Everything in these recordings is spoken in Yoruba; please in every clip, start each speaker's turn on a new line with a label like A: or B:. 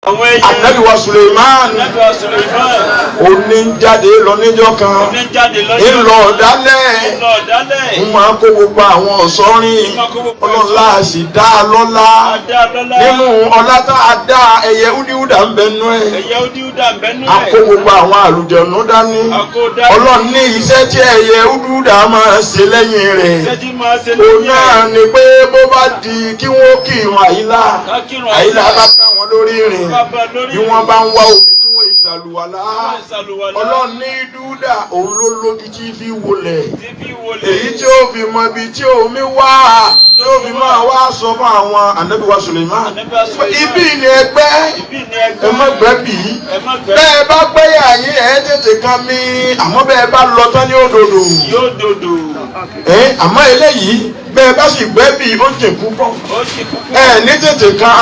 A: Àwọn ẹyẹ.
B: Ànábì wa Suleiman.
A: Ànábì wa Suleiman.
B: Òní ń jáde lọ níjọ́ kan.
A: Ní jáde lọ́jọ́.
B: Ńlọ ọ̀dálẹ̀.
A: Lọ dálẹ̀.
B: Ń máa kó gbogbo àwọn ọ̀sọ́rin. Ọlọ́lá sì dá a lọ́lá.
A: Adá lọ́lá.
B: Nínú ọlá tá a dá, ẹyẹ údíúdà ń bẹ nú ẹ̀.
A: Ẹyẹ Údíúdà ń bẹ nú
B: A
A: ẹ̀.
B: kó gbogbo àwọn àlùjọ̀nú dání.
A: A kó dání.
B: Ọlọ́run ní iṣẹ́ tí ẹyẹ údíúdà máa ṣe lẹ́yìn rẹ̀,
A: Iṣẹ́ tí máa ṣe
B: òun
A: lẹ́yìn
B: náà
A: ẹ̀.
B: ni pé bó bá di kí wọ́n kí ìrun àyílá,
A: Ká kírun
B: àyílá
A: àyílá.
B: bá bá wọn lórí ìrìn,
A: Bá bá lórí
B: bí wọ́n bá ń wá omi tí wọ́n ìṣàlùwàlá,
A: Wọ́n ìṣàlùwàlá.
B: Ọlọ́run ní dúdà òun ló lójú tí fi wọlẹ̀,
A: Tí fi wọlé.
B: èyí tí ó fi mọ ibi tí omi wà, tí ó fi máa wá sọ fún àwọn Ànábì wa Suleiman
A: Ànábì wa Suleiman.
B: ibi ni ẹgbẹ́
A: Ibi ni ẹgbẹ́.
B: ẹ má gbẹ́ bì í.
A: Ẹ má gbẹ́.
B: Bẹ́ẹ̀ bá gbẹ́yà yín, ẹ̀ tètè kan mi, àmọ́ bẹ́ẹ̀ bá lọ tán ní òdòdó.
A: Yóò dòdò.
B: Ẹ àmọ́ eléyìí, bẹ́ẹ̀ bá sì gbẹ́ bì í, ó jìn púpọ̀.
A: Ó sì kúkú.
B: Ẹ ní tètè kan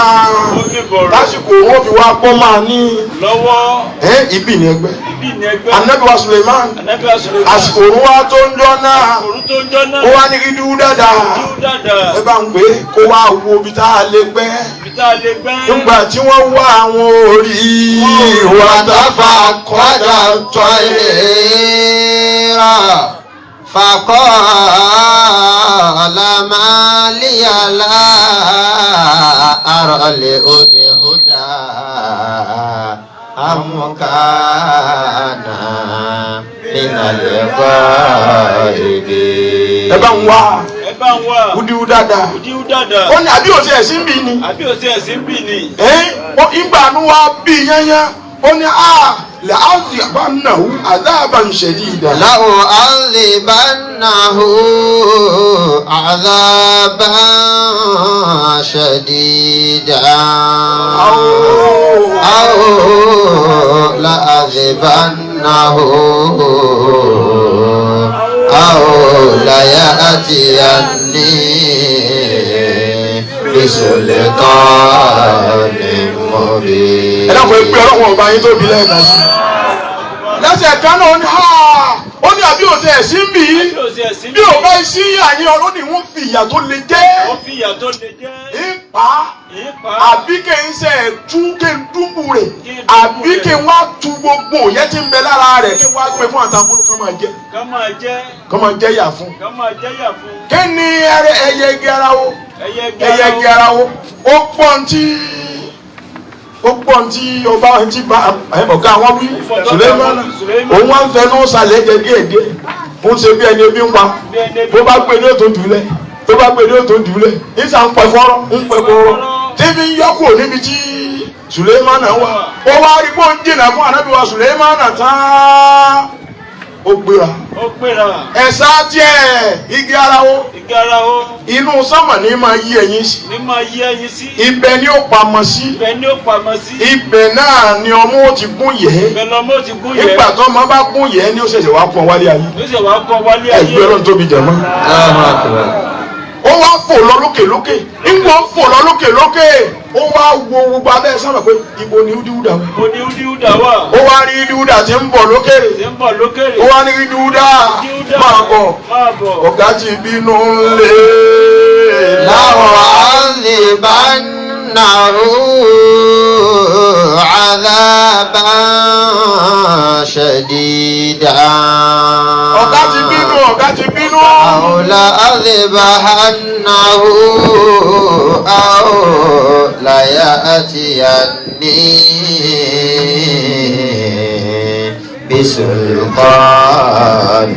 A: Omi bọ̀rọ̀.
B: lásìkò wọn fi wá pọ́ máa ní
A: Lọ́wọ́.
B: ẹ ibi ni ẹgbẹ́.
A: Ibi ni ẹgbẹ́.
B: Ànábì wa Suleiman,
A: Ànábì wa Suleiman.
B: àsìkò òun wá tó ń jọ náà,
A: Òrùn tó ń jọ náà.
B: ó wá ní kí dúró dáadáa,
A: Dúdà dà.
B: ẹ bá ń gbé kó wá wo ibi tá a lè gbẹ́.
A: Ibi tá a lè gbẹ́.
B: Nígbà tí wọ́n wá àwọn orí
C: وتفقد الطير فقال ما لي لا أرى الهدهد أم كان من الغائبين.
B: Ẹ bá ń wá
A: Ẹ bá ń wá.
B: wúdiwú dáadáa.
A: Dúdà dà.
B: Ó ní àbí òsì ẹ̀sìn bí ni.
A: Àbí òsì ẹ̀sìn bì ni.
B: Ẹ ó ìgbà nu wa bí yányá, ó ní a lè áwùjọ àbá nàwó àdáàbà ń ṣẹ̀dí ìdá.
C: لأعذبنه عذابا شديدا أو لأذبنه أو ليأتيني بسلطان مبين.
B: Ẹ dákun, ẹ pé Ọlọ́run ọba yín tóbi lẹ́ẹ̀kan sí. Lẹ́sẹ̀ kan náà, ó ní ha, ó ní àbí òsì ẹ̀sìn bí.
A: Àbí òsì ẹ̀sìn
B: Bí ò bá sí àyín, ọlọ́run ní wọ́n fi ìyà tó le jẹ́.
A: Ó fi ìyà tó le jẹ́.
B: Ìpa
A: Ìpa.
B: àbí kí n ṣe tú kí n dúnbù rẹ̀,
A: Kí n dúnbù
B: àbí
A: rẹ̀.
B: kí n wá tu gbogbo yẹn tí ń bẹ lára rẹ̀, kí n wá gbé fún àtàkùn kan máa jẹ,
A: Ká máa jẹ́.
B: kán máa jẹ yà fún.
A: Ká máa jẹ́ yà fún.
B: Kí ni ẹyẹ igi ara wo?
A: Ẹyẹ
B: Ẹyẹ igi ara wo, ó pọ̀ ntí ọba ntí bá ọ̀gá wọn wí Suleiman, òun wá ń fẹnu sàlẹ̀ jẹ díẹ̀ díẹ̀, ó ń ṣe bí ẹni ebi ń pa. Bó bá gbé ní òtún dùlẹ̀, tó bá gbé ní òtún dùlẹ̀, ìsà ń pẹ fọ́rọ́, ń pẹ fọ́rọ́ tí fi ń yọ kúrò níbi tí Suleiman wà. Ó wá rí kó ń jìnnà fún Ànábì wa Suleiman tán, ó gbéra.
A: Ó gbéra.
B: Ẹ̀sà tiẹ̀ igi ara wo,
A: Igi ara wo.
B: inú sánmà ní máa yí ẹyin sí.
A: Ní máa yí ẹyin sí.
B: Ibẹ̀ ni ó pamọ́ sí.
A: Ibẹ̀ ni ó pamọ́ sí.
B: Ibẹ̀ náà ni ọmọ ó ti gún yẹ.
A: Ibẹ̀ lọmọ ó ti gún yẹ.
B: Nígbà tó ọmọ bá gún yẹ ni ó ṣẹ̀ṣẹ̀ wá pọn wálé ayé.
A: Ó sì wá kọ́ wálé ayé.
B: Ẹgbẹ́ Ọlọ́run tóbi jẹ̀mọ́.
C: الله أكبر.
B: Ó wá fò lọ lókè lókè, ńgbọ́ fò lọ lókè lókè, ó wá wo gbogbo abẹ́ sánmà pé ibo ni Údíúdà wà.
A: Mo ní Údíúdà wà.
B: Ó wá rí Údíúdà tí ń bọ̀ lókèrè.
A: Tí ń bọ̀ lókèrè.
B: Ó wá ní Údíúdà,
A: Údíúdà,
B: máa bọ̀.
A: Máa bọ̀.
B: Ọ̀gá ti bínú ńlẹ̀.
C: لأعذبنه عذابا شديدا
B: Ọ̀gá ti bínú, ọ̀gá ti bínú.
C: أو لأذبحنه أو ليأتيني بسلطان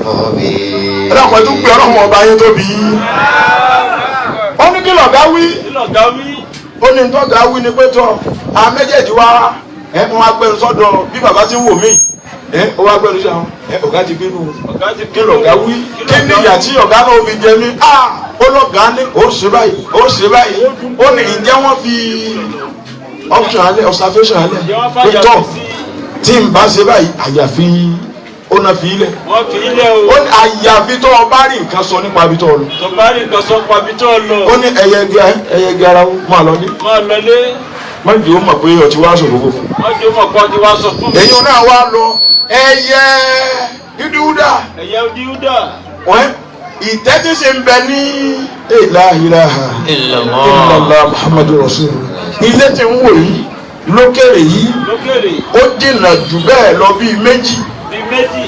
C: مبين.
B: Ẹ dákun, ẹ tún pé Ọlọ́run ọba yín tóbi. Ó ní kí lọ̀gá wí?
A: Kí lọ̀gá wí?
B: Ó ní tọ́gà wí ni pé tọ́ àwọn méjèèjì wá ẹ wọn wá gbẹnu sọ́dọ̀ bí bàbá ti ń wò mí, ẹ ó wá gbẹnu sí àwọn ẹ, ọ̀gá ti bínú.
A: Ọ̀gá ti
B: Kí lọ̀gá wí? Kí ni ìyà tí ọ̀gá náà fi jẹ mí? A ó lọ̀gá ní ó ṣe báyìí, ó ṣe báyìí. Ó ní ǹjẹ́ wọ́n fi option alẹ́, observation alẹ́
A: Ǹjẹ́ wọ́n
B: pé
A: fàyà
B: tọ́
A: sí?
B: Tí n bá ṣe báyìí, àyàfi ó náà fi ilẹ̀.
A: Wọ́n fi ilẹ̀ o.
B: Ó ní àyàfi tó o bá rí nǹkan sọ nípa ibi tó o lọ.
A: Tó bá rí nǹkan sọ pa ibi tó lọ.
B: Ó ní ẹyẹ gẹ ara ó máa lọ ní.
A: Máa lọlé.
B: Má jẹ́ ó mọ̀ pé ọtí wá sọ̀rọ̀ fún.
A: Wọ́n jẹ́ mọ̀ pé ọtí wá sọ fún mi.
B: Èyí náà wá lọ, ẹyẹ dídúdà.
A: Ẹyẹ Údíúdà.
B: Wọ́n ìtẹ́ tí ṣe ń bẹ ní la ilaha illallah Muhammadu Rasulullah, ilé tí ń wò yìí. Lókèrè yìí
A: Lókèrè.
B: ó jìnnà jù bẹ́ẹ̀ lọ bíi méjì.
A: Bíi méjì.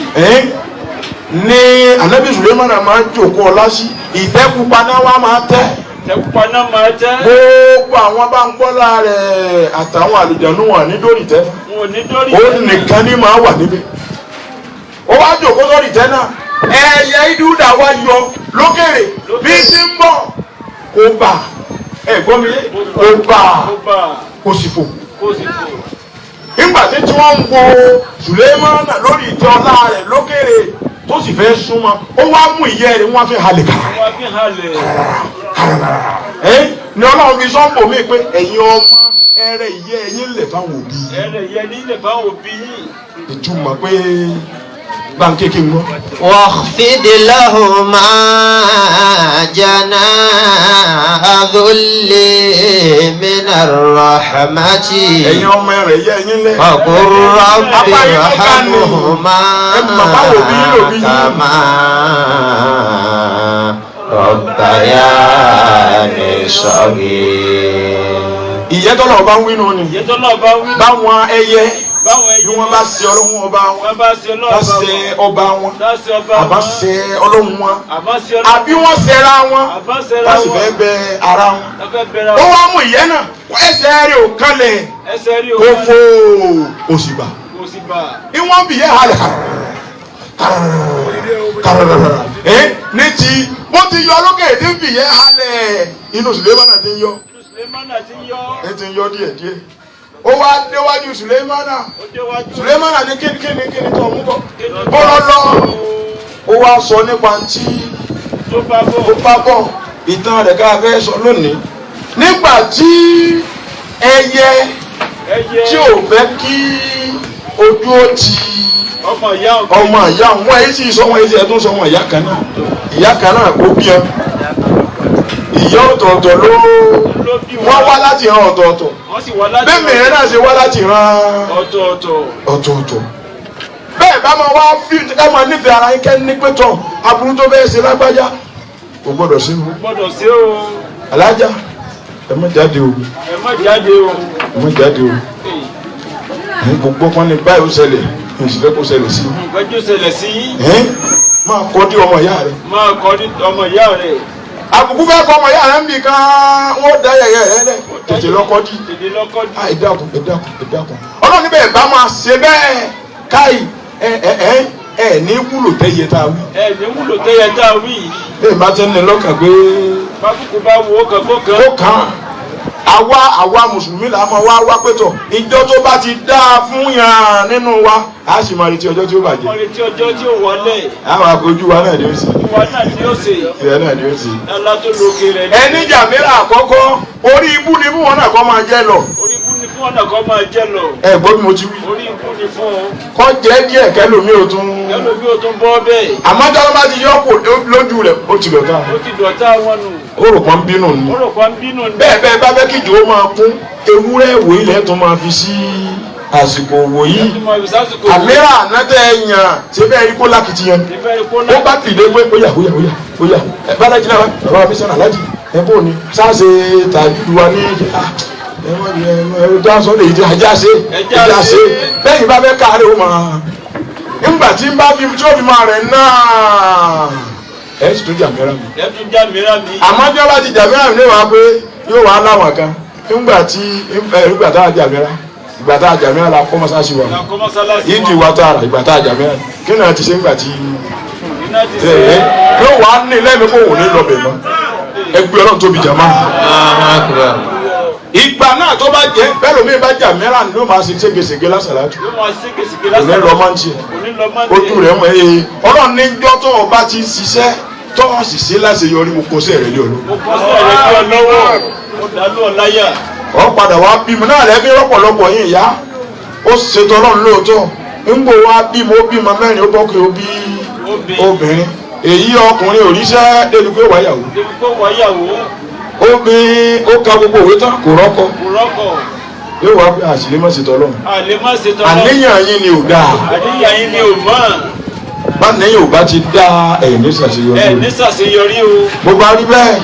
B: Ní Ànábì Sùlẹ́mánà máa ń jòkó ọlá sí ìtẹ́kùpa náà wá máa tẹ́.
A: Ìtẹ́kùpa náà máa tẹ́.
B: Gbogbo àwọn bá ń gbọ́lá rẹ̀ àtàwọn àlùjànnú wọn ní dórí tẹ́.
A: Wọn ò ní dórí
B: Ó
A: tẹ́.
B: nìkan ní máa wà níbẹ̀. Ó wá jòkó sórí tẹ́ náà. Ẹyẹ ìdúdà wá yọ lókèrè bí ti ń bọ̀ kò bà ẹ gbọ́ mi yé kò bà
A: Kò bà.
B: kò sì fò.
A: Kò sì fò.
B: Nígbà tí wọ́n ń wo Sùlẹ́mánà lórí ìtẹ́ ọlá rẹ̀ lókèrè tó sì fẹ́ súnmọ́ ó wá mú ìyẹ́ rẹ̀ wọ́n fi halẹ̀ kàrà.
A: Wọ́n fi halẹ̀.
B: Ní Ọlọ́run fi sọ́ńbò mí pé ẹ̀yin ọmọ ẹrẹ ìyẹ́ ẹ̀yin lè fáwọn òbí.
A: Ẹrẹ ìyẹ́ ní lè fáwọn òbí yìí.
B: Ìtumọ̀ pé báńkì ń gbọ́.
C: واخفض لهما جناح الذل من الرحمة
B: Ẹ̀yin ọmọ ẹrẹ ìyẹ́ ẹ̀yin lẹ̀.
C: وقل رب
B: Apá yín tó ká ní.
C: ارحمهما
B: Ẹ mọ̀ báwo bí yín lò bí yín.
C: كما ربياني صغيرا.
B: Ìyẹ́ tọ́lọ̀ ọba ń wínú ni.
A: Ìyẹ́ tọ́lọ̀ ọba ń wínú.
B: Báwọn ẹyẹ
A: Báwọn ẹyẹ.
B: bí wọ́n bá ṣe Ọlọ́run ọba wọn.
A: Wọ́n bá ṣe Ọlọ́run
B: Bá
A: ọba
B: ṣe
A: wọn.
B: ọba wọn.
A: Bá ṣe ọba wọn.
B: Àbá ṣe Ọlọ́run wọn.
A: Àbá ṣe Ọlọ́run.
B: Àbí wọ́n ṣẹra wọn.
A: Àbá ṣẹra
B: Bá sì
A: wọn.
B: fẹ́ bẹ ara wọn.
A: Wọ́n fẹ́ bẹ̀rẹ̀
B: Ó
A: wọn.
B: wá mú ìyẹ́ náà ẹsẹ̀ rẹ̀ ò kanlẹ̀
A: Ẹsẹ̀ rí
B: kò
A: òun.
B: fò kò sì bà.
A: Kò sì bà.
B: Ìwọ̀n bì yẹ́ halẹ̀ kàràràrà ní ti bó ti yọ lókè tí ń bì yẹ́ halẹ̀ inú Sùlẹ́mánà ti ń yọ.
A: Inú Sùlẹ́mánà ti ń yọ.
B: Ẹ ti ń yọ díẹ̀ díẹ̀. Ó wá déwájú Sùlẹ́mánà.
A: Ó déwájú.
B: Sùlẹ́mánà ní kíni kíni kíni tó mú bọ̀. Ó lọ lọ. Ó wá sọ nípa ntí
A: Tó bá bọ̀.
B: ó bá bọ̀ ìtàn rẹ̀ ká fẹ́ sọ lónìí. Nígbà tí ẹyẹ
A: Ẹyẹ.
B: tí ò fẹ́ kí ojú ó ti
A: Ọmọ ìyá òkè.
B: ọmọ ìyá wọn èyí sì sọ wọn èyí sì ẹ tún sọ wọn ìyá kan náà ìyá kan náà kó bí ọ ìyá ọ̀tọ̀ọ̀tọ̀ ló
A: Ló bí wọn.
B: wọ́n wá láti ran ọ̀tọ̀ọ̀tọ̀
A: Wọ́n sì wá láti.
B: bẹ́ẹ̀ mìíràn náà ṣe wá láti ran
A: Ọ̀tọ̀ọ̀tọ̀.
B: ọ̀tọ̀ọ̀tọ̀ bẹ́ẹ̀ bá máa wá fi ẹ máa nífẹ̀ẹ́ ara yín kẹ́ ní pẹ́tọ̀ aburú tó fẹ́ ṣe lágbájá kò gbọ́dọ̀ sí o
A: Gbọ́dọ̀ sí o.
B: alájà ẹ má jáde o
A: Ẹ má jáde o.
B: ẹ má jáde o ẹ gbogbo kan ní báyìí ó ṣẹlẹ̀ ẹ sì fẹ́ kó ṣẹlẹ̀ sí
A: Nǹkan jó ṣẹlẹ̀ sí.
B: i máa kọ́ dí ọmọ ìyá rẹ
A: Máa kọ́ ní ọmọ ìyá rẹ̀.
B: àbùkù fẹ́ kọ́ ọmọ ìyá rẹ ń bì kan wọ́n da yẹ̀yẹ́ rẹ lẹ̀ tètè lọ́kọ́ dí
A: Tètè lọ́kọ́ dí.
B: ẹ dákun ẹ dákun ẹ dákun Ọlọ́run níbẹ̀ bá máa ṣe bẹ́ẹ̀ káì ẹ ẹ ẹ ẹ ní wúlò tẹ́yẹ tá a wí.
A: Ẹ ní wúlò tẹ́yẹ tá a wí.
B: Bẹ́ẹ̀ bá ti ń ní lọ́kàn pé
A: Bákùkù bá wo kan kó kan.
B: ó kàn án àwa àwa mùsùlùmí là máa wá wá pẹ́tọ̀ ìjọ tó bá ti dáa fún yàn nínú wa a sì máa retí ọjọ́ tí ó bàjẹ́.
A: Wọ́n retí ọjọ́ tí ó wọlé.
B: Àwọn àpèjú wa náà ni ó sì.
A: Ìwà náà tí ó ṣe.
B: Ìyá náà ni ó sì.
A: Lálá tó lókè rẹ̀ ní.
B: Ẹni jàmílà àkọ́kọ́ orí ibú ni fún wọn náà kọ́ máa jẹ́ lọ.
A: Orí ibú ni fún ọ̀nà kan máa jẹ́ lọ.
B: Ẹ gbọ́ bí mo ti wí.
A: Orí ibú ni fún ọ.
B: Kọ́ jẹ́ díẹ̀ kẹ́lòmí ò tún.
A: Ẹlòmí ò tún bọ́ bẹ́ẹ̀.
B: Àmọ́ tí wọ́n bá ti yọ kò lójú rẹ̀ ó ti dọ̀tá.
A: Ó ti dọ̀tá wọn nù.
B: Ó rò pọ́n bínú ni.
A: Ó rò pọ́n bínú ni.
B: Bẹ́ẹ̀ bẹ́ẹ̀ bá fẹ́ kí ìjòwó máa kún ewúrẹ́ ìwò ilẹ̀ tó máa fi sí àsìkò òwò yìí. Àmírà ànátẹ́ ẹ̀yàn ṣe bẹ́ẹ̀ rí kó lákìtìyàn. Ó bá dìde pé ó yà ó yà ó yà ó yà. Ẹ bá lájì náà bàbá mi sọ̀rọ̀ alájì ẹ bó ni sáàsì tàjúdù wa ní ẹ sọ lè jẹ ajá ṣe ẹjá ṣe bẹ́ẹ̀ yìí bá fẹ́ káàárẹ̀ ó máa nígbà tí ń bá fi tí ó fi máa rẹ̀ náà ẹ sì tún jàmírà mi.
A: Ẹ tún jàmírà mi.
B: Àmọ́ bí wọ́n bá ti jàmírà mi ní wàá pé yóò wá láwọn kan nígbà tí ìgbà tá a jàmírà ìgbà tá a jàmírà la kọ́ mọ́sáàsì wa ìdí wa tá a rà ìgbà tá a jàmírà kí náà ti ṣe nígbà tí yóò wá ní lẹ́nu kó wò ní lọ́bẹ̀ mọ́ ẹgbẹ́ Ọlọ́run tóbi jàmá. Ìgbà náà tó bá jẹ́ bẹ́ẹ̀ lómi bá jàmírà ni yóò máa ṣe ségesège lásàlátù òní lọ máa ń tiẹ̀ ojú rẹ̀ mọ̀ ẹ́ Ọlọ́run ní jọ́ tó o bá ti ń ṣiṣẹ́ tó o sì ṣe láṣeyọrí mo kó sí ẹ̀rẹ́ lé ọ lọ́wọ́.
A: Mo kó sí ẹ̀rẹ́ lé ọ lọ́wọ́ mo dàlú ọ láyà.
B: Ọ padà wá bímọ náà lẹ́bí rọ́pọ̀lọpọ̀ yín ìyá ó ṣètò Ọlọ́run lóòótọ́ ń gbò wá bímọ ó bímọ mẹ́rin ó bọ́kẹ́ ó bí obìnrin èyí ọkùnrin òríṣẹ́ débi pé wáyàwó.
A: Débi pé wáyàwó.
B: Obìnrin ó ka gbogbo òwe tán kò rọ́kọ.
A: Kò rọ́kọ.
B: Yóò wá pé àṣìlè má ṣètò Ọlọ́run.
A: Àlè má ṣètò Ọlọ́run.
B: Àníyàn yín ni ò dáa.
A: Àníyàn yín ni ò mọ̀.
B: Báníyàn ò bá ti dá ẹ̀ ní ṣàṣeyọrí.
A: Ẹ̀ ní ṣàṣeyọrí o.
B: Bó bá rí bẹ́ẹ̀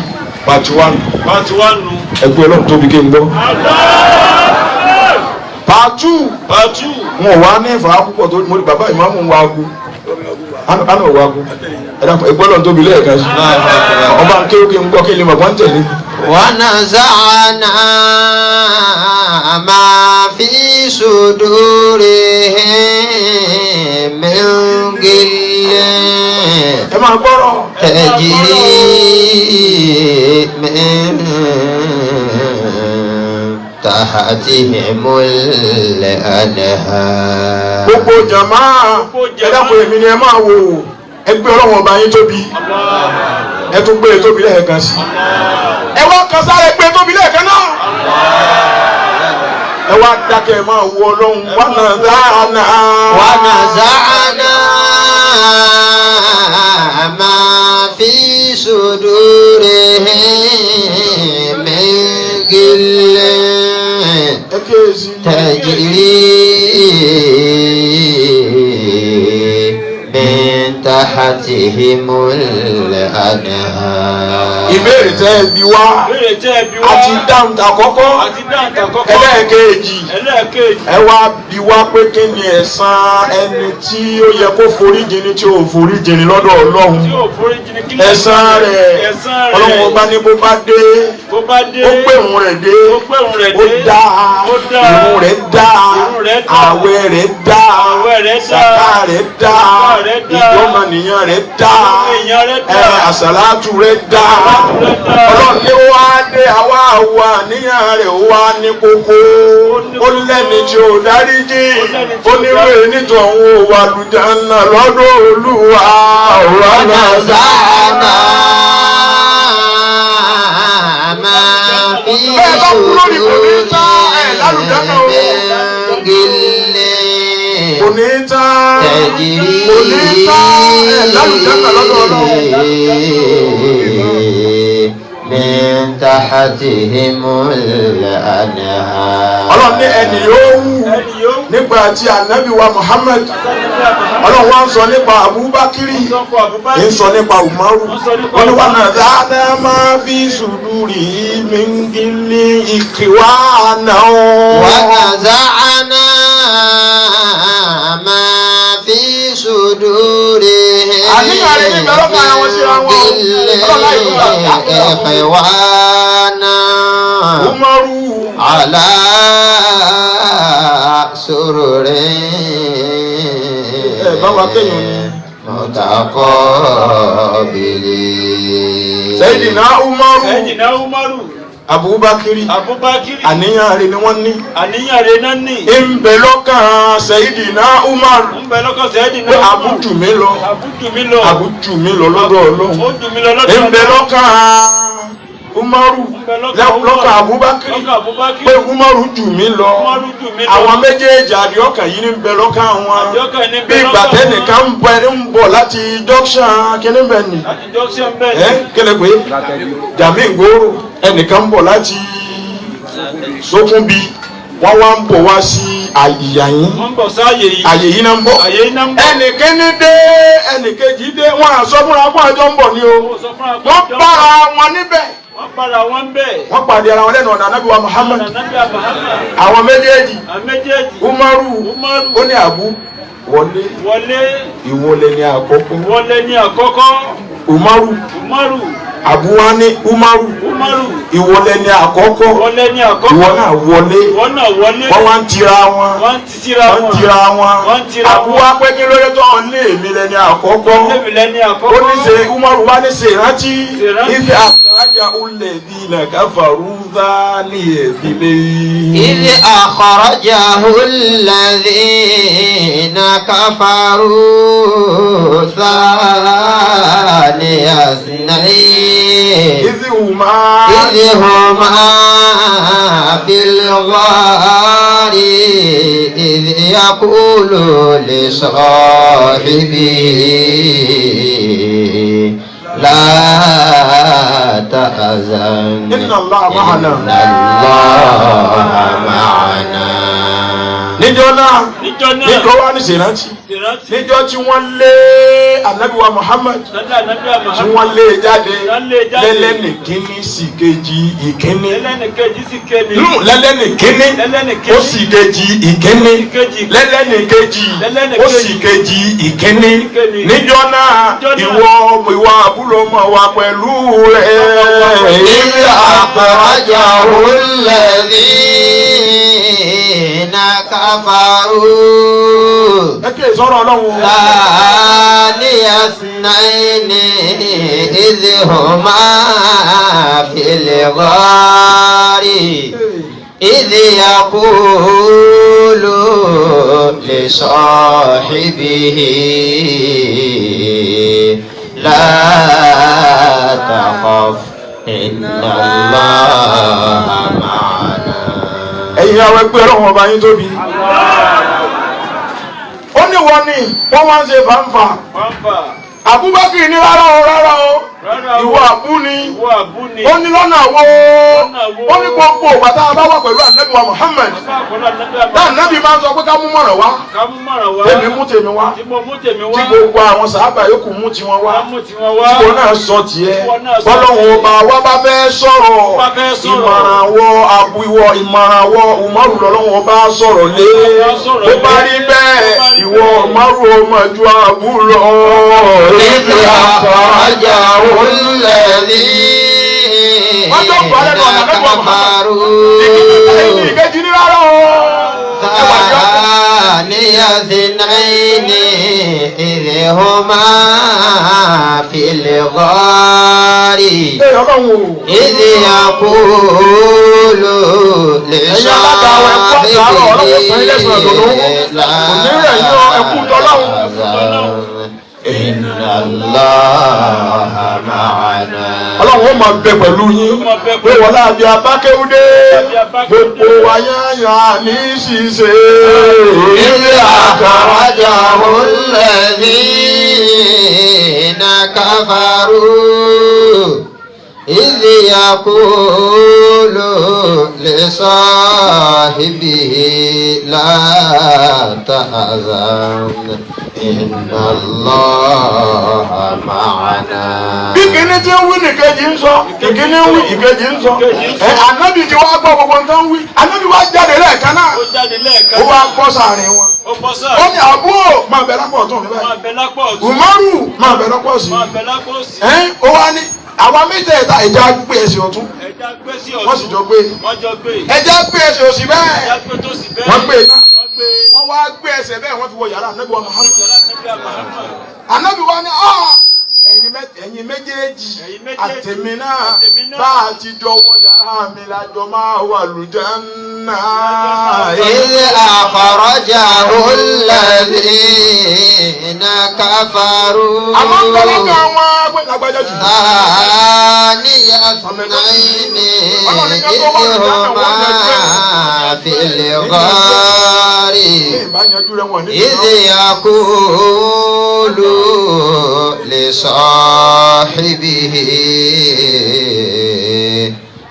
B: pàtí wà nù.
A: Pàtí wà nù.
B: Ẹgbẹ́ Ọlọ́run tóbi kí n gbọ́. Part 2.
A: Part 2.
B: Wọn ò wá ní ìfà púpọ̀ tó mo ní bàbá ìmáàmù ń wa ago. Àná ò wa ago. Ẹ dàpọ̀ ẹgbẹ́ lọ́n tóbi lẹ́ẹ̀kan sí. Ọba ń ké ókè ń gbọ́ kí n lè mọ̀ pọ́n tẹ̀lé.
C: ونزعنا ما في صدورهم من غل
B: Ẹ máa gbọ́rọ̀.
C: تجري من تحتهم الأنهار.
B: Gbogbo jàmá ẹ dàpọ̀ èmi ni ẹ máa wò ẹgbẹ́ ọlọ́wọ́n ọba yín tóbi. Ẹ tún gbé e tóbi lẹ́ẹ̀kan sí. Ẹ wá kan sáré gbé tóbi lẹ́ẹ̀kan náà. Ẹ wá dákẹ́ ẹ máa wo ọlọ́run wà náà dáná.
C: ونزعنا ما في صدورهم من غل
B: Ẹ kíyèsí.
C: تجري من تحتهم الأنهار.
B: Ìbéèrè tẹ́ ẹ bi wá
A: Béèrè tẹ́ ẹ bi wá.
B: a ti dáhùn tàkọ́kọ́.
A: Àti dáhùn tàkọ́kọ́.
B: Ẹlẹ́ẹ̀kejì.
A: Ẹlẹ́ẹ̀kejì.
B: Ẹ wá bi wá pé kí ni ẹ̀san ẹni tí ó yẹ kó foríjì ni tí ò foríjì ni lọ́dọ̀ Ọlọ́run.
A: Tí ò foríjì ni kí ni
B: Ẹ̀san rẹ̀
A: ẹ̀san rẹ̀.
B: Ọlọ́run ọba ní bó bá dé
A: Bó bá dé.
B: ó pé òun rẹ̀ dé
A: Ó pé òun rẹ̀
B: ó
A: dé.
B: dá
A: Ó dá.
B: ìrun rẹ̀ dá
A: Ìrun rẹ̀ dá.
B: àwẹ̀ rẹ̀ dá
A: Àwẹ̀ rẹ̀ dá.
B: sàká rẹ̀ dá
A: Sàká rẹ̀ dá.
B: ìjọmọnìyàn rẹ̀ dá
A: Ìjọmọnìyàn rẹ̀ dá.
B: ẹ àsàlátù rẹ̀ dá
A: Àsàlátù rẹ̀ dá.
B: Ọlọ́run ní wá dé àwa àwa níyàn rẹ̀ ó wá ní kókó ó lẹ́ni tí ò dáríjì ó ní wèé nítorí òun ò wà lùjáná lọ́dọ̀ Olúwa ọ̀rọ̀ náà.
C: ونزعنا ما في
B: Bẹ́ẹ̀ bá kú lórí kò ní tán, ẹ̀ lálùjáná o.
C: صدورهم من غل
B: Kò ní tán.
C: تجري
B: Kò ní tán, ẹ̀ lálùjáná lọ́dọ̀ Ọlọ́run.
C: من تحتهم الأنهار.
B: Ọlọ́run ní ẹnì yóò wù
A: Ẹni yóò
B: nígbà tí ànábì wa Muhammad Ọlọ́run wa ń sọ nípa Abubakiri
A: sọ fún Abubakar.
B: ń sọ nípa Umaru wọ́n ní wà náà dáadáa máa fi sùdúrì min gilli ìkìwá náà.
C: ونزعنا ما في صدورهم
B: Àníyàn rẹ̀ ní ìbẹ̀rẹ̀ ọkàn àwọn síra wọn. Ọlọ́run láì fún wa.
C: إخوانا
B: Umaru
C: على سرر
B: Ẹ bá wa kéèyàn ni.
C: متقابلين.
B: Sayyidina Umaru
A: Sayyidina Umaru.
B: Abubakiri
A: Abubakar.
B: àníyàn rẹ̀ ni wọ́n ní.
A: Àníyàn rẹ̀ náà ní.
B: Ń bẹ lọ́kàn Sayyidina Umar
A: Ń bẹ lọ́kàn Sayyidina
B: pé
A: Umaru.
B: Abu jù mí lọ
A: Abu jù mí lọ.
B: Abu jù mí lọ lọ́dọ̀ Ọlọ́run.
A: Ó jù mí lọ lọ́dọ̀
B: Ń bẹ
A: Ọlọ́run.
B: lọ́kàn Umaru
A: Ń bẹ lọ́kàn Umaru.
B: lọ́kàn Abubakar
A: Lọ́kàn Abubakar.
B: pé Umaru jù mí lọ.
A: Umaru jù mí lọ.
B: Àwọn méjèèjì àdìọ́kàn yìí ní ń bẹ lọ́kàn wọn.
A: Àdìọ́kàn ní ń bẹ
B: Bí ìgbà
A: lọ́kàn wọn.
B: tẹ́nìkan ń bọ̀ láti junction kíní bẹ̀ ni.
A: Láti junction bẹ́ẹ̀
B: Ẹ
A: ni.
B: kíni pé Jàmí Ìgbòho ẹnìkan ń bọ̀ láti Sókúnbi wọ́n wá ń bọ̀ wá sí àyè yín
A: Wọ́n ń bọ̀ sáàyè yìí.
B: àyè yìí náà ń bọ̀.
A: Àyè yìí náà ń bọ̀.
B: Ẹnìkíní dé ẹnìkejì dé wọ́n á sọ fúnra fún àjọ ń bọ̀ ni o.
A: Wọ́n sọ fún
B: Wọ́n bára wọn níbẹ̀.
A: Wọ́n bára wọn bẹ́ẹ̀.
B: Wọ́n pàdé ara wọn lẹ́nu ọ̀nà Ànábì wa Muhammad.
A: Ànábì Muhammad.
B: Àwọn méjèèjì
A: Àwọn méjèèjì.
B: Umaru
A: Umaru.
B: ó ní Abu wọlé
A: Wọlé.
B: ìwọlé ní àkọ́kọ́.
A: Wọlé ní àkọ́kọ́.
B: Umaru
A: Umaru.
B: Abu wa ní Umaru
A: Umaru.
B: ìwọlé ní àkọ́kọ́.
A: Wọlé ní àkọ́kọ́.
B: Ìwọ náà wọlé.
A: Ìwọ náà wọlé.
B: Wọ́n wá ń tira wọn.
A: Wọ́n ń ti síra
B: Wọ́n ń
A: wọn.
B: tira wọn.
A: Wọ́n ń tira
B: Abu
A: wọn.
B: wa pé kí lóye tó ń lé èmi lẹ́ni àkọ́kọ́.
A: Lẹ́mi lẹ́ni àkọ́kọ́.
B: Ó ní ṣe Umaru wá ní ṣe ìrántí.
A: Ṣèrántí.
B: Ife àkàrájà olè bí ilẹ̀ káfàrú dá ní ìdílé.
C: إذ أخرجه الذين كفروا ثاني اثنين
B: Ìdí wùmá.
C: إذ هما في الغار إذ يقول لصاحبه لا تحزن
B: إن الله معنا.
C: إن الله معنا.
B: Níjọ́ náà
A: Níjọ́ Níjọ́ náà.
B: Níjọ́ wa ní ṣèrántí.
A: Ìrántí.
B: Níjọ́ tí wọ́n lé anabiwa Muhammad,
A: Lọ́dọ̀ Ànábì
B: tí
A: Muhammad.
B: wọ́n lé jáde.
A: Wọ́n lé jáde.
B: Lẹ́lẹ́nì kínní sì kejì ìkínní.
A: Lẹ́lẹ́nì kejì sì kéde.
B: Nù, lẹ́lẹ́nì kínní
A: Lẹ́lẹ́nì kínní.
B: ó sì kejì ìkínní.
A: Ìkejì.
B: Lẹ́lẹ́nì kejì
A: Lẹ́lẹ́nì
B: ó
A: kejì.
B: sì kejì ìkínní.
A: Ìkínní.
B: Níjọ́ náà,
A: Níjọ́ náà.
B: ìwọ àbúrò mọ̀ wá pẹ̀lú rẹ̀.
C: إذ أخرجه الذين كفروا
B: Ẹ kí sọ̀rọ̀ Ọlọ́run o.
C: ثاني اثنين إذ هما في الغار إذ يقول لصاحبه لا تخف إن الله معنا.
B: Ẹ̀yin àwọn ẹgbẹ́ Ọlọ́run ọba yín tóbi. Ó ní wọ́n ní wọ́n wá ń ṣe fàǹfà.
A: Pàmpà.
B: Abubakar ní rárá o, rárá o.
A: Rárá o.
B: Ìwọ àbú ni.
A: Ìwọ àbú ni.
B: Ó ní lọ́nà wo?
A: Lọ́nà wo?
B: Ó ní gbogbo bàtà bá wà pẹ̀lú Ànábì wa Muhammad,
A: Bàbá àkọlọ́ Ànábì
B: tá
A: Muhammad.
B: Ànábì máa ń sọ pé ká mú mọ̀ràn wá,
A: Ká mú mọ̀ràn wá.
B: tèmi mú tèmi wá,
A: Tí mo mú tèmi wá.
B: tí gbogbo àwọn sàábà yòókù mú tiwọn wá,
A: Ká mú tiwọn wá.
B: tí wọn náà sọ tiẹ̀.
A: Tí wọn náà sọ
B: Bọ́lọ́hún
A: tiẹ̀.
B: ọba wa bá fẹ́ sọ̀rọ̀,
A: Bá fẹ́ sọ̀rọ̀.
B: ìmọ̀ràn wọ àbúwọ, ìmọ̀ràn wọ Umaru lọ́lọ́hún ọba sọ̀rọ̀ lé.
A: Ọba sọ̀rọ̀
B: Ó bá
A: lé.
B: rí bẹ́ẹ̀,
A: Ó bá rí
B: ìwọ
A: bẹ́ẹ̀.
B: Umaru ọmọ ju àbú lọ.
C: إذ أخرجه الذين
B: Wọ́n jọ pa lẹ́nu ọ̀nà lẹ́nu ọ̀nà.
C: كفروا
B: Ìkejì ní rárá o. Ẹ wà ní ọkọ̀.
C: ثاني اثنين إذ هما في الغار
B: Ee, Ọlọ́run o.
C: إذ يقول
B: Ẹ̀yin alága wa, ẹ kú àtàárọ̀, Ọlọ́run san yín lẹ́san ìdùnnú. Kò ní rẹ̀ yín o, ẹ kú tọ́lọ́run.
C: إن الله معنا.
B: Ọlọ́run ó máa bẹ pẹ̀lú yín. Pé wọ́n láàbí abákéwúdé. Gbogbo wa yáyà ní ṣíṣe.
C: إذ أخرجه الذين كفروا إذ يقول لصاحبه لا تحزن إن الله معنا.
B: Bí kìíní tí ń wí nìkejì ń sọ, ìkíní ń wí, ìkejì ń sọ. Ẹ Ànábì tí wàá gbọ́ gbogbo nǹkan wí. Ànábì wá jáde lẹ́ẹ̀kan náà.
A: Ó jáde lẹ́ẹ̀kan.
B: Ó wá bọ́ sáàrin wọn.
A: Ó bọ́ sáà.
B: Ó ní àbúrò máa bẹ lápò ọ̀tún mi báyìí.
A: Máa bẹ lápò ọ̀tún.
B: Umaru máa bẹ lápò òsì.
A: Máa bẹ lápò òsì.
B: Ẹ́n, ó wá ní àwa mẹ́tẹ̀ẹ̀ta ìjà gbé ẹsẹ̀ ọ̀tún.
A: Ẹja gbé sí ọ̀tún.
B: Wọ́n sì jọ gbé.
A: Wọ́n jọ gbé.
B: Ẹja gbé ẹsẹ̀ òsì
A: Ẹja
B: bẹ́ẹ̀.
A: gbé tó sì bẹ́ẹ̀.
B: Wọ́n gbé náà.
A: Wọ́n gbé.
B: Wọ́n wá gbé ẹsẹ̀ bẹ́ẹ̀, wọ́n fi wọ yàrá Ànábì wa Muhammad.
A: Yàrá Ànábì Muhammad.
B: Ànábì wa ní ẹ̀yin méjèèjì
A: Ẹ̀yin méjèèjì,
B: àtẹ̀mí náà,
A: àtẹ̀mí náà.
B: bá a ti jọ wọ yàrá mi lájọ máa wà lùjánnà.
C: إذ أخرجه الذين كفروا
B: Àmọ́ ń tọ́lọ́kọ̀ àwọn agbẹ́lágbájá jù.
C: ثاني اثنين إذ هما في الغار
B: Ní ìbá yanjú rẹ̀ wọ̀n ní
C: إذ يقول لصاحبه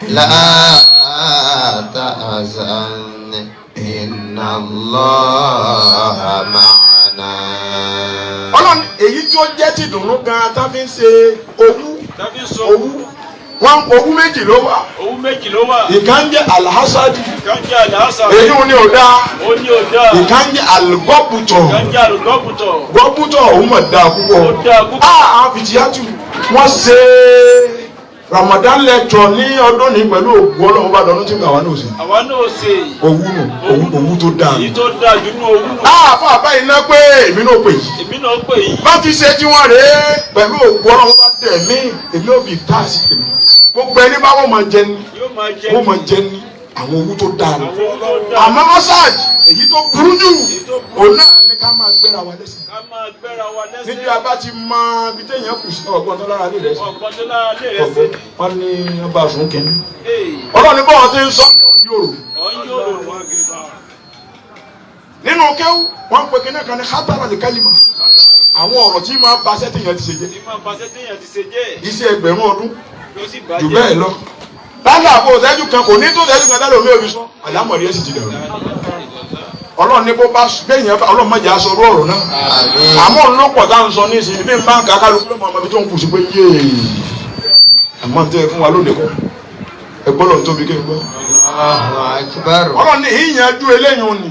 C: لا تحزن إن الله معنا.
B: Ọlọ́run, èyí tí ó jẹ́ ti dùnnú gan-an tá fi ń ṣe owú.
A: Tàbí sọ.
B: Owú wọn, owú méjì ló wà.
A: Owú méjì ló wà.
B: Ìkan jẹ́ alhassadi.
A: Ìkan jẹ́ àlàásà.
B: Èyí ò ní ò dáa.
A: Ó ní òdà.
B: Ìkan jẹ́ algọ́bùtọ̀.
A: Ìkan jẹ́ àlùgọ́bùtọ̀.
B: Gọ́bùtọ̀ òun mọ̀ dáa púpọ̀.
A: Ó dáa púpọ̀.
B: Àwọn fìtìyàtù wọ́n ṣe Ramadan lecture ní ọdún ní pẹ̀lú ògùn Ọlọ́run bá dọ̀nù tí ń gbà wá ní òsì.
A: Àwa náà ṣe.
B: Owú nù, owú, owú tó dáa
A: Èyí
B: nù.
A: tó dáa jù nínú owú nù.
B: Fún àbá iná pé èmi náà pè yìí.
A: Èmi náà pè yìí.
B: Bá ti ṣe tí wọ́n rèé pẹ̀lú ògùn Ọlọ́run bá dẹ̀ mí, èmi ò fi táàsì tèmi. Gbogbo ẹni bá wọ́n máa jẹ ní,
A: Yóò máa jẹ.
B: wọ́n máa jẹ ní àwọn owó tó dáa nù.
A: Àwọn owó tó dáa.
B: Àmọ́ ọ́sàd èyí tó burú jù, òun náà ní ká máa gbéra wa lẹ́sẹ̀.
A: Ká máa gbéra wa lẹ́sẹ̀.
B: Níbi a bá ti mọ ibi téèyàn kù sí, ọgbọ́n tó lára lè rẹ̀ sí.
A: Ọ̀gbọ́n tó lára lè rẹ̀ sí.
B: Ọgbọ́n wọn ní ọba àsùn kìíní.
A: Ee,
B: Ọlọ́run ní bọ́ọ̀ ti ń sọ ní ọ̀n yòrò.
A: ọ̀ ń yòrò.
B: Nínú kéwú, wọ́n ń pe kíní kan ní kátàrà lè kálímà. Àwọn ọ̀rọ̀ tí máa ba iṣẹ́ téèyàn ti ṣe jẹ́.
A: Tí máa ba iṣẹ́ téèyàn ti ṣe jẹ́.
B: Iṣẹ́ ẹgbẹ̀rún ọdún
A: Ló sì bàjẹ́.
B: jù bẹ́ẹ̀ lọ. Lálẹ́ àpò ìṣẹ́jú kan kò ní tó ìṣẹ́jú kan dálé omi òbí sọ. Àlámọ̀rí ẹ̀ sì ti dàrú. Ọlọ́run ní bó bá bẹ́yìn Ọlọ́run má jẹ́ aṣọ orú ọ̀rọ̀ náà. Àmọ́ òun ló pọ̀ tá à ń sọ ní ìsìn bí n bá ń kà á kálukú ló mọ ọmọ ibi tó ń kù sí pé yéè àmọ́ ń tẹ́ ẹ fún wa lónìí kọ́ ẹ gbọ́dọ̀ tóbi kí n gbọ́. Ọlọ́run ní ìyànjú eléyìí ni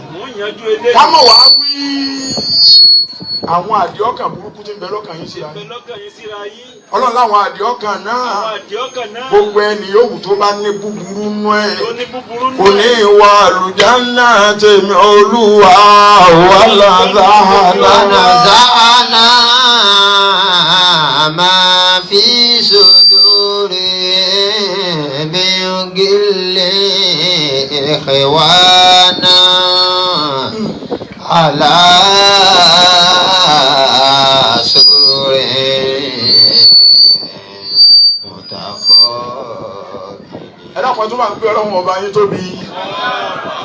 B: ká mọ̀ wá wí àwọn àdìọ́kàn burúkú tí ń bẹ lọ́kàn yín síra yín. Ọlọ́run láwọn àdìọ́kàn náà gbogbo ẹni yòówù tó bá ní búburú nú ẹ̀ kò ní ìwà àlùjánnà tèmi Olúwa wà ládàá.
C: ونزعنا ما في صدورهم من غل إخوانا على سرر متقابلين.
B: Ẹ dákun tó bá ń gbé Ọlọ́run ọba yín tóbi.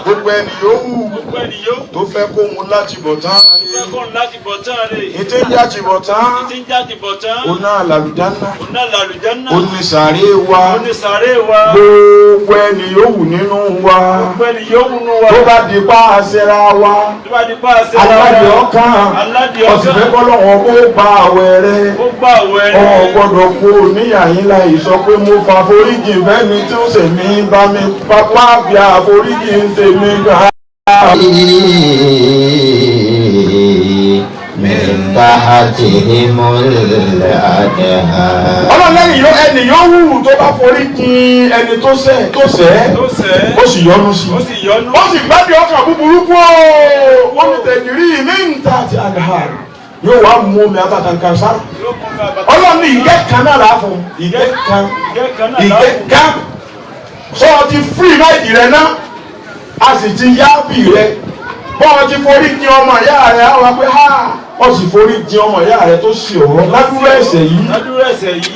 B: Gbogbo ẹni yòówù tó fẹ́ kó mu láti bọ̀ tán. Ètè ń já ti bọ̀ tán. Ó náà làlùjáná. Ó ní sàárè wa. Gbogbo ẹni yòówù nínú wa. Tó bá di pa àṣẹra wa. Aládìí ọkàn. Ọ̀sìn fẹ́ kọ́ lọ́wọ́ kó gba àwẹ̀ rẹ̀. Ọ̀ gbọ́dọ̀ kú níyàyín láì sọ pé mo fa foríjì fẹ́ni tí ó sì mí bá mi pápá bí àforíjì ń tèmi gbà.
C: من تحتهم الأنهار.
B: Ọlọ́run lẹ́yìn yóò ẹnì yóò wù tó bá forí jìn ẹni tó ṣẹ̀ tó ṣẹ̀ ó sì yọ́nú sí i ó sì gbádùn ọkàn búburú kú ó wọ́n ní tẹ̀jìrì mí ń ta àti àgàhà yóò wá mú omi àtàkànkàn sára. Ọlọ́run ní ìgẹ́ kan náà láàfọ̀ ìgẹ́ kan ìgẹ́ kan sọ ti fírì láìdì rẹ náà a sì ti yáàbì rẹ bọ́ọ̀ ti forí jìn ọmọ ìyá rẹ á wá pé ha ó sì forí jìn ọmọ ìyá rẹ tó sì ọ̀rọ̀ ládùúrà ẹ̀ṣẹ̀ yìí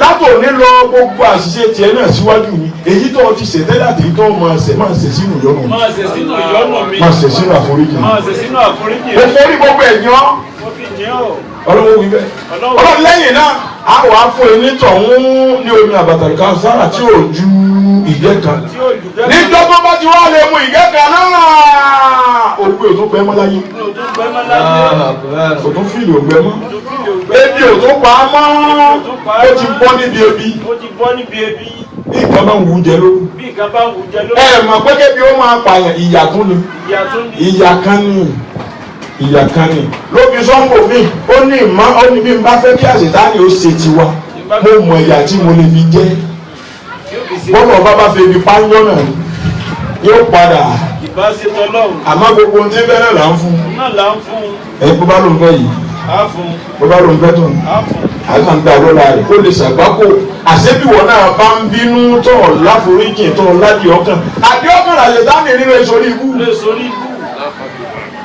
B: látòní lọ gbogbo àṣìṣe tiẹ̀ náà síwájú mi èyí tó o ti ṣẹ̀ tẹ́lẹ̀ àti èyí tó o máa ṣẹ̀ máa ṣẹ̀ sínú ìyọ́nù mi máa ṣẹ̀ sínú àforíjì mi mo forí gbogbo ẹ̀yàn Ọlọ́run wí bẹ́ẹ̀. Ọlọ́run lẹ́yìn náà a wàá fún ẹni tọ̀hún ní omi àbàtàlùkà sára tí ò ju ìgẹ́ kan níjọ́ tó bá ti wá lè mu ìgẹ́ kan náà ògbé ò tó pẹ́ mọ́ láyé kò tún fìlì ògbẹ́ mọ́ ebi ò tó pa á mọ́ ó ti bọ́ níbi ebi bí nǹkan bá ń wù jẹ lóru ẹ mọ̀ pé kébi ó máa pààyàn ìyà tún ni ìyà kan ni ìyà kan ni lóbi sọ́ńgò mi ó ní ìmọ̀ ó ní bí n bá fẹ́ kí àṣetánì ó ṣe tiwa mo mọ ìyà tí mo lè fi jẹ́ bọ́lá ọba bá fi ebi pányọ́ náà ni yóò padà àmọ́ gbogbo ohun tí ń fẹ́ náà là ń fún ẹ bó bá ló ń fẹ́ yìí bó bá ló ń fẹ́ tó ń àgbà ń gba lọ́la rẹ̀ ó lè ṣàgbákò àṣebíwọ̀ náà bá ń bínú tọ̀ láforíjì tọ̀ ládìí ọkàn àdìí ọkàn làṣetánì nínú ìsorí ikú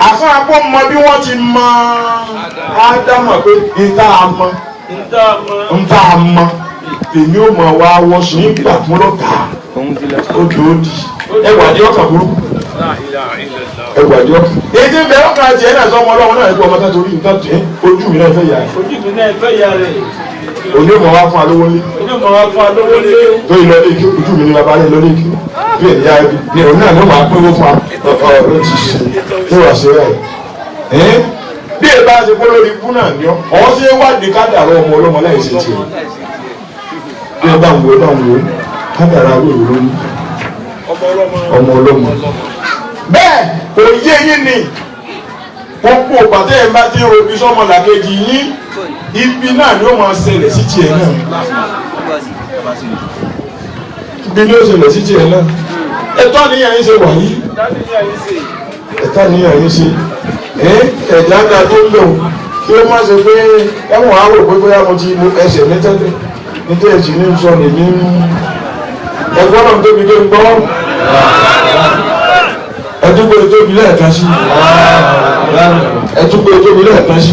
B: àfún apọ́ mọ bí wọ́n ti mọ ádámọ̀ pé níta mọ níta mọ èmi ò mọ̀ wá wọ́sùn nígbà fún lọ́tà odò òdì ẹwà ní ọkàn burúkú ẹwà ní ọkàn. Èyí tí ń bẹ ọkàn tiẹ̀ náà sọmọ ọlọ́run náà ẹgbẹ́ ọmọ tá torí nǹkan tẹ̀ ojú mi náà fẹ́ yà rẹ̀. Òní ò mọ̀ wá fún alówó lé. Tó ìlọ lé kí ojú mi ní bàbá rẹ̀ lọ lé kí bí ẹ̀ yá ẹbí ní òun náà ló máa pínwó fún wa ọ̀rọ̀ ti ṣe ní wàá ṣe rẹ̀ ẹ́ bí ẹ bá ṣe kó lórí ikú náà ní ọ ọ̀ ṣe wádìí kádàrá ọmọ ọlọ́mọ láì ṣe tiẹ̀ bí ẹ bá ń wo ẹ bá ń wo kádàrá wíwò ló ní ọmọ ọlọ́mọ. Bẹ́ẹ̀ kò yé yín ni gbogbo pàtẹ́ ẹ̀ bá ti robi sọ́mọ làkejì yín ibi náà ni ó máa ṣẹlẹ̀ sí tiẹ̀ náà ibi ni ó ṣẹlẹ̀ sí tiẹ̀ náà ẹ̀tọ́ níyàn yín ṣe wà yìí ẹ̀tọ́ níyàn yín ṣe ẹ̀dá ńlá tó ń lò kí ó má ṣe pé ẹ̀wọ̀n á rò pé bóyá mo ti mo ẹsẹ̀ mi tẹ́lẹ̀ nítorí ẹ̀sìn ní sọ lèmi ń ẹ̀gbọ́n náà tóbi dé ń gbọ́ ẹ̀dúgbò tóbi lẹ́ẹ̀kan sí ẹ̀dúgbò tóbi lẹ́ẹ̀kan sí.